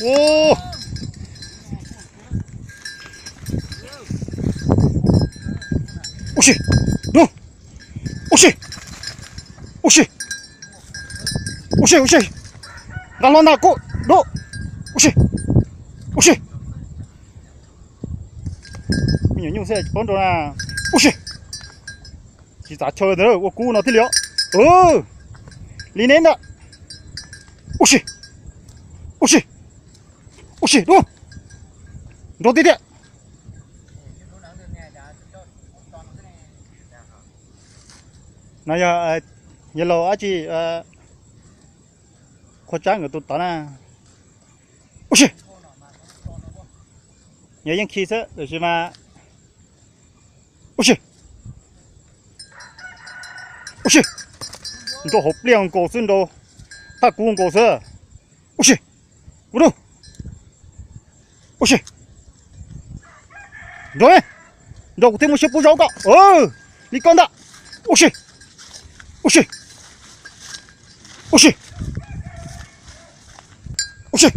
Ub, ua si, dub, ua si, ua si, ua si, ua si, nqa hlo ntag kuv, dub, ua si, ua si. Me nyuam nyuj xwb tsis paub nrau na. Ua si, tsis txav chaw ntawd ua kub no thiaj li os. Li neb ntag. Ua si, ua si, ua si, dub, nrau tiag tiag. No yog yawg laus dab tsi qhua tsab nkawd tus tod na. Ua si, yog yeej khi xwb tab sis mas ua si, ua si, nrau hauv pliaj nkaus xwb, nrau thaj kub nkaus xwb. Ua si, kuv dub, ua si, nrau, nrau kuv thiaj muaj siab pub zaub koj. Li koj ntag. Ua si, ua si, ua si, ua si,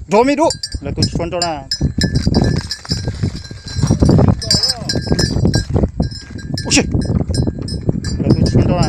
nrau me dub, lawv tus tsis tshua nrau na. Ua si, lawv tus tsis tshua nrau na.